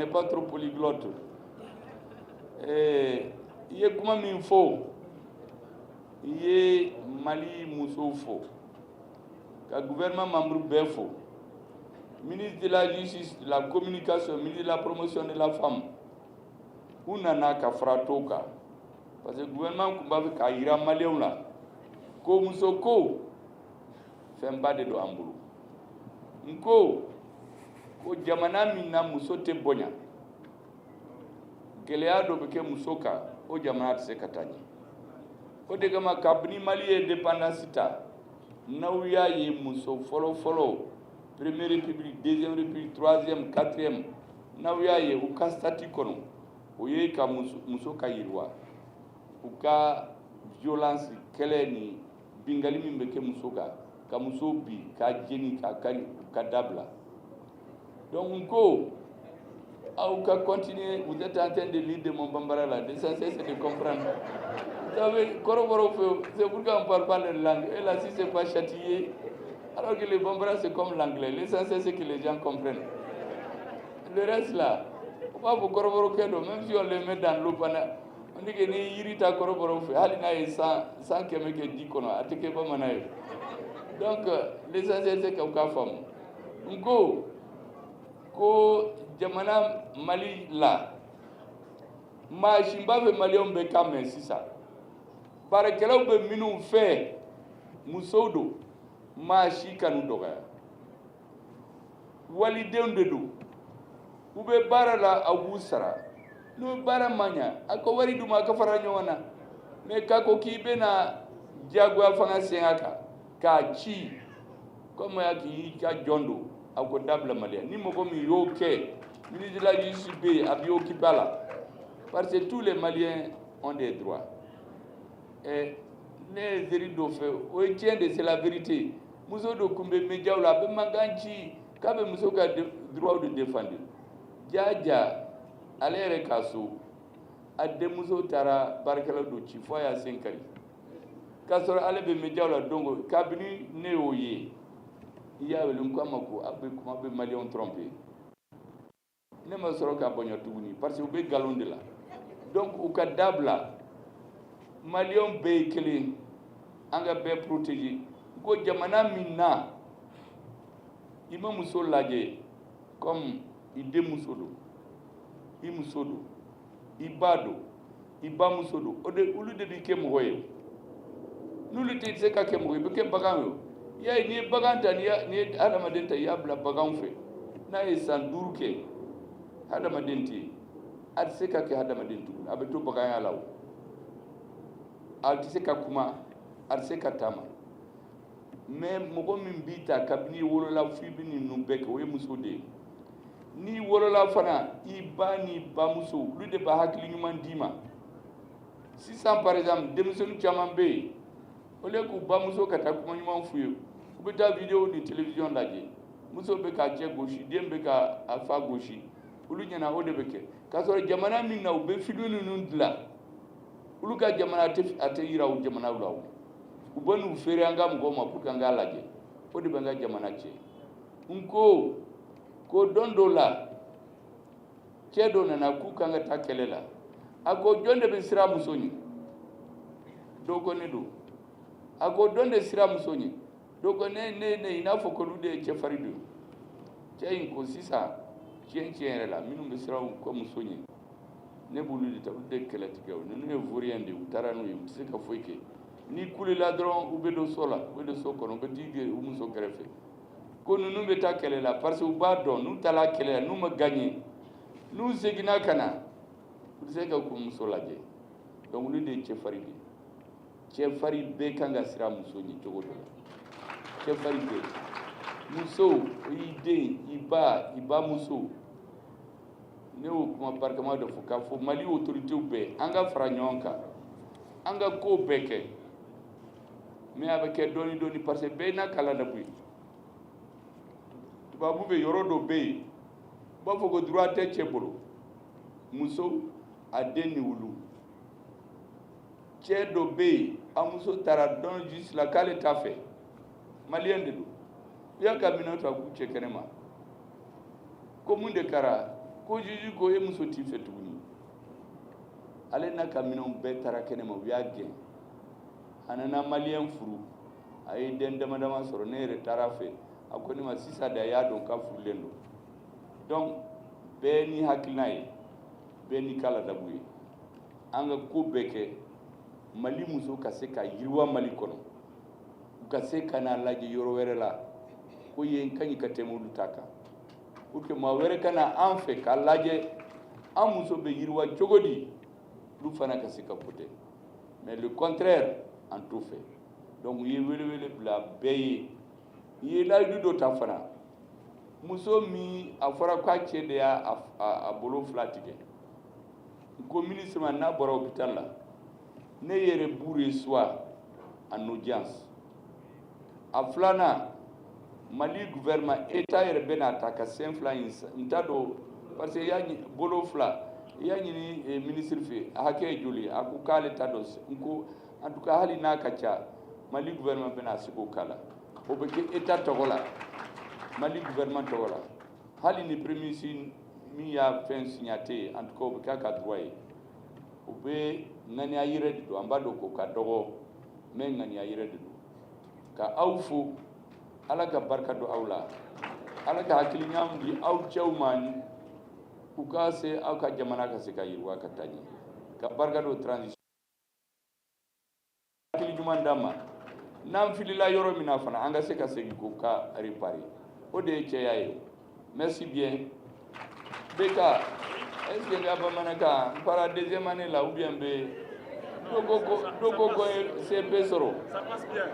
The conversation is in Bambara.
n'est pas trop polyglotte. I ye kuma min fɔ, i ye Mali musow fo, ka gouvernement membre bɛɛ fo, ministre de la Justice, de la Communication, ministre de la Promotion de la Femme, u nana ka fara tɔw kan, parce que gouvernement tun b'a fɛ k'a yira Maliyɛnw la ko muso ko fɛnba de don an bolo. N ko ko jamana min na muso tɛ bonya, gɛlɛya dɔ bɛ kɛ muso kan, o jamana tɛ se ka taa ɲɛ. O de kama, kabini Mali ye indépendance ta, n'aw y'a ye, muso fɔlɔ fɔlɔ, Première République, Deuxième République, troisième, quatrième, n'aw y'a ye, u ka statut kɔnɔ, o ye ka muso ka yiriwa, u ka violence kɛlɛ ni bingali min bɛ kɛ muso kan, ka muso bi k'a jeni, k'a kari, u ka dabila. Donc n ko aw ka continuer. Vous êtes en train de lire de mon bambara là. L'essentiel, c'est de comprendre. Vous savez, kɔrɔbɔrɔw fɛ, c'est pourquoi on parle pas leur langue. Et là, si c'est pas châtié, alors que le bambara, c'est comme l'anglais, l'essentiel, c'est que les gens comprennent. Le reste là, on b'a fɔ kɔrɔbɔrɔkɛ don, même si on les met dans l'eau pendant, on dit que ni yiri ta kɔrɔbɔrɔw fɛ, hali n'a ye 100, 100 kɛ ji kɔnɔ, a tɛ kɛ bamanan ye. Donc l'essentiel, c'est k'aw k'a faamu. N ko ko jamana Mali la, maa si b'a fɛ Maliyɛnw bɛ ka mɛn sisan, baarakɛlaw bɛ minnu fɛ, musow don, maa si kanu dɔgɔya, walidenw de don, u bɛ baara la, aw b'u sara. N'o baara ma ɲa, a ka wari d'u ma, a ka fara ɲɔgɔn na. Mais k'a ko k'i bɛna diyagoya fanga sen a kan k'a ci comme ya k'i ka jɔn don, a ko dabila. Maliyɛn ni mɔgɔ min y'o kɛ, ministre de la Justice bɛ yen, a b'i occupé a la, parce que tous les Maliens ont des droits. Ɛ, ne ye seri dɔ fɛ, o ye tiɲɛ de, c'est la vérité. Muso dɔ tun bɛ médiaw la, a bɛ mankan ci k'a bɛ muso ka droit de défendre. Ja ale yɛrɛ ka so, a denmuso taara baarakɛla dɔ ci fo a y'a sen kari, k'a sɔrɔ ale bɛ médiaw la. Donc kabini ne y'o ye, i y'a wele, n ko a ma ko aw bɛ kuma bɛ Maliyɛnw tromper. Ne ma sɔrɔ k'a bonya tuguni, parce que u bɛ nkalon de la. Donc u ka dabila. Maliyɛnw bɛɛ ye kelen, an ka bɛɛ protéger. Ko jamana min na i ma muso lajɛ comme i denmuso don, i muso don, i ba don, i bamuso don, o de olu de b'i kɛ mɔgɔ ye. N'olu tɛ se ka kɛ mɔgɔ ye, i bɛ kɛ bagan ye. I y'a ye, n'i ye bagan ta, n'i ye hadamaden ta, i y'a bila baganw fɛ, n'a ye san 5 kɛ, hadamaden tɛ yen, a tɛ se ka kɛ hadamaden tuguni, a bɛ to baganya la. O a tɛ se ka kuma, a tɛ se ka taama. Mais mɔgɔ min b'i ta kabini i wolola fo i bɛ ninnu bɛɛ kɛ, o ye muso de ye. N'i wolola fana, i ba n'i bamuso, olu de b'a hakili ɲuman d'i ma. Sisan, par exemple, denmisɛnnin caman bɛ yen, au lieu k'u bamuso ka taa kuma ɲuman f'u ye, u bɛ taa vidéo ni télévision lajɛ, muso bɛ k'a cɛ gosi, den bɛ ka a fa gosi, olu ɲɛna o de bɛ kɛ. K'a sɔrɔ jamana min na u bɛ film ninnu dilan, olu ka jamana tɛ, a tɛ yira o jamanaw la. O u bɛ n'u feere an ka mɔgɔw ma pour que an k'a lajɛ, o de bɛ an ka jamana cɛ. N ko ko don dɔ la, cɛ dɔ nana k'u kan ka taa kɛlɛ la. A ko jɔn de bɛ siran muso ɲɛ? Dɔw ko ne don. A ko jɔn de siran muso ɲɛ? Dɔw ko ne, ne, ne. I n'a fɔ k'olu de ye cɛfarin don. Cɛ in ko sisan, tiɲɛ tiɲɛ yɛrɛ la, minnu bɛ siran u ka muso ɲɛ, ne b'olu de ta, olu de kɛlɛtigɛ. Ninnu ye vaurien de ye, u taara n'u ye, u tɛ se ka foyi kɛ. N'i kulela dɔrɔn, u bɛ don so la, u bɛ don so kɔnɔ, u bɛ t'i u muso kɛrɛfɛ. Ko ninnu bɛ taa kɛlɛ la parce que u b'a dɔn n'u taara kɛlɛ la, n'u ma gagné, n'u seginna ka na, u tɛ se ka k'u muso lajɛ. Donc olu de ye cɛfarin de ye. Cɛfarin bɛɛ kan ka siran muso ɲɛ cogo dɔ la. Cɛfarin bɛɛ, muso, o y'i den, i ba, i bamuso. Ne y'o kuma barikama dɔ fɔ k'a fɔ Mali autorités bɛɛ, an ka fara ɲɔgɔn kan, an ka ko bɛɛ kɛ. Mais a bɛ kɛ dɔɔni dɔɔni, parce que bɛɛ n'a kalan da koyi. Tubabu bɛ yɔrɔ dɔ bɛ yen, u b'a fɔ ko droit tɛ cɛ bolo, muso, a den ni wulu. Cɛ dɔ bɛ yen, a muso taara dɔn justice la k'ale t'a fɛ, Maliyɛn de don, u y'a ka minɛn ta k'u cɛ kɛnɛ ma. Ko mun de kɛra? Ko Ko juge ko e muso t'i fɛ tuguni. Ale n'a ka minɛnw bɛɛ taara kɛnɛma, u y'a gɛn. A nana Malien furu, a ye den dama dama sɔrɔ. Ne yɛrɛ taara fɛ, a ko ne ma sisan de a y'a dɔn k'a furulen don. Donc bɛɛ ni hakilina ye, bɛɛ n'i ka ladabu ye. An ka ko bɛɛ kɛ Mali muso ka se ka yiriwa Mali kɔnɔ, u ka se ka n'a lajɛ yɔrɔ wɛrɛ la ko yen ka ɲi ka tɛmɛ olu ta kan, pour que maa wɛrɛ ka na an fɛ k'a lajɛ an muso bɛ yiriwa cogo di, olu fana ka se ka voter. Mais le contraire, an t'o fɛ. Donc u ye welewele bila bɛɛ ye. I ye layidu dɔ ta fana, muso min a fɔra k'a cɛ de y'a a bolo fila tigɛ, n ko ministre ma, n'a bɔra hôpital la, ne yɛrɛ b'u reçoit en audience. A filanan, Mali gouvernement, État yɛrɛ bɛna ta ka sen fila in, n t'a dɔn, parce que i y'a bolo fila, i y'a ɲini ministre fɛ a hakɛ ye joli, a ko k'ale t'a dɔn. N ko en tout cas, hali n'a ka ca, Mali gouvernement bɛna se k'o k'a la. O bɛ kɛ État tɔgɔ la, Mali gouvernement tɔgɔ la, hali ni premier ministre min y'a fɛn signé yen. En tout cas, o bɛ k'a ka droit ye. O bɛ ŋaniya yɛrɛ de don, an b'a dɔn k'o ka dɔgɔ, mais ŋaniya yɛrɛ de don. Ka aw fo, Ala ka barika don aw la, Ala ka hakili ɲuman di aw cɛw ma, u ka se aw ka jamana ka se ka yiriwa ka taa ɲɛ, ka barika don transition, hakili ɲuman d'an ma. N'an filila yɔrɔ min na fana, an ka se ka segin k'o ka réparer. O de ye cɛya ye. Merci bien. BK, est-ce que n ka bamanankan n para deuxième année la ou bien bɛ dɔ ko ko n ye CP sɔrɔ? Ça passe bien.